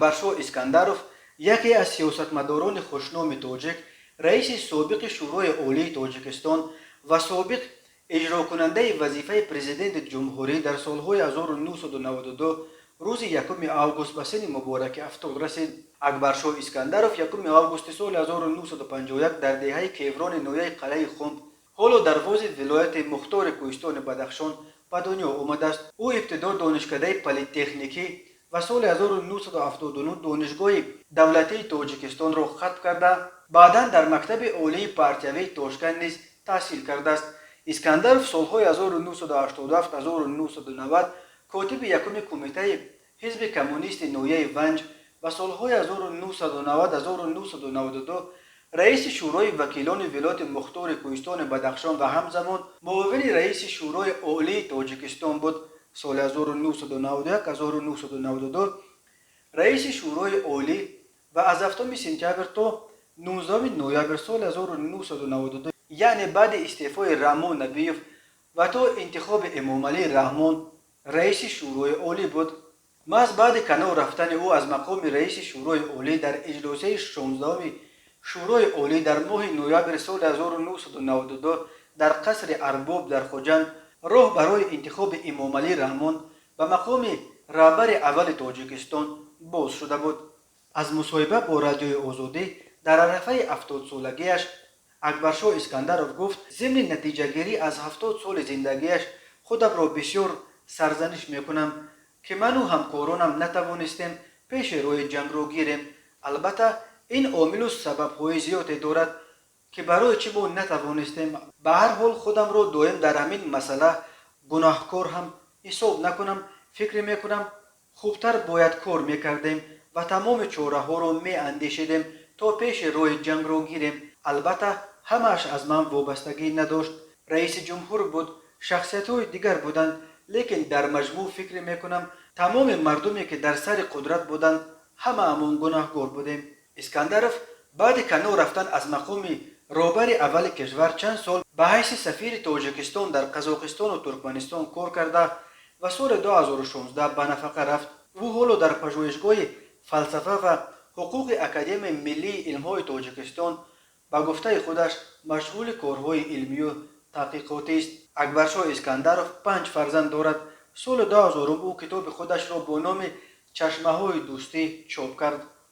Акбаршоҳ Искандаров, яке аз сиёсатмадорони хушноми тоҷик, раиси собиқи Шӯрои Олии Тоҷикистон ва собиқ иҷрокунандаи вазифаи президенти ҷумҳурӣ дар солҳои 1992, рӯзи 1 август ба синни мубораки 70 расид. Акбаршоҳ Искандаров 1 августи соли 1951 дар деҳаи Кеврони ноҳияи Қалъаи Хумб, ҳоло Дарвози вилояти мухтори Кӯҳистони Бадахшон, ба дунё омадааст. Ӯ ибтидо Донишкадаи политехникӣ ва соли 1979 Донишгоҳи давлатии Тоҷикистонро хатм карда, баъдан дар Мактаби олии партиявии Тошканд низ таҳсил кардааст. Искандаров солҳои 1987-1990 котиби якуми кумитаи ҳизби коммунисти ноҳияи Ванҷ ва солҳои 1990-1992 раиси Шӯрои вакилони вилояти мухтори Кӯҳистони Бадахшон ва ҳамзамон муовини раиси Шӯрои Олии Тоҷикистон буд. Соли 1991-1992 раиси Шӯрои Олӣ ва аз 7 сентябр то 19 ноябр соли 1992, яъне баъди истеъфои Раҳмон Набиев ва то интихоби Эмомалӣ Раҳмон, раиси Шӯрои Олӣ буд. Маҳз баъди канор рафтани ӯ аз мақоми раиси Шӯрои Олӣ дар иҷлосияи 16-уми Шӯрои Олӣ дар моҳи ноябри соли 1992 дар қасри Арбоб дар Хуҷанд роҳ барои интихоби Эмомалӣ Раҳмон ба мақоми раҳбари аввали Тоҷикистон боз шуда буд. Аз мусоҳиба бо Радиои Озодӣ дар арафаи 70-солагиаш Акбаршоҳ Искандаров гуфт, зимни натиҷагирӣ аз 70 соли зиндагиаш: «Худамро бисёр сарзаниш мекунам, ки ману ҳамкоронам натавонистем пеши роҳи ҷангро гирем. Албатта, ин омилу сабабҳои зиёде дорад, ки барои чӣ мо натавонистем. Ба ҳар ҳол, худамро доим дар ҳамин масъала гуноҳкор ҳам ҳисоб накунам, фикр мекунам, хубтар бояд кор мекардем ва тамоми чораҳоро меандешидем, то пеши роҳи ҷангро гирем. Албатта, ҳамааш аз ман вобастагӣ надошт. Раиси ҷумҳур буд, шахсиятҳои дигар буданд, лекин дар маҷмӯъ фикр мекунам, тамоми мардуме, ки дар сари қудрат буданд, ҳамаамон гуноҳгор будем». Искандаров баъди канор рафтан аз мақоми роҳбари аввали кишвар чанд сол ба ҳайси сафири Тоҷикистон дар Қазоқистону Туркманистон кор карда ва соли 2016 ба нафақа рафт. Ӯ ҳоло дар Пажӯҳишгоҳи фалсафа ва ҳуқуқи Академияи миллии илмҳои Тоҷикистон, ба гуфтаи худаш, машғули корҳои илмию таҳқиқотист. Акбаршоҳ Искандаров панҷ фарзанд дорад. Соли 2000 ӯ китоби худашро бо номи «Чашмаҳои дӯстӣ» чоп кард.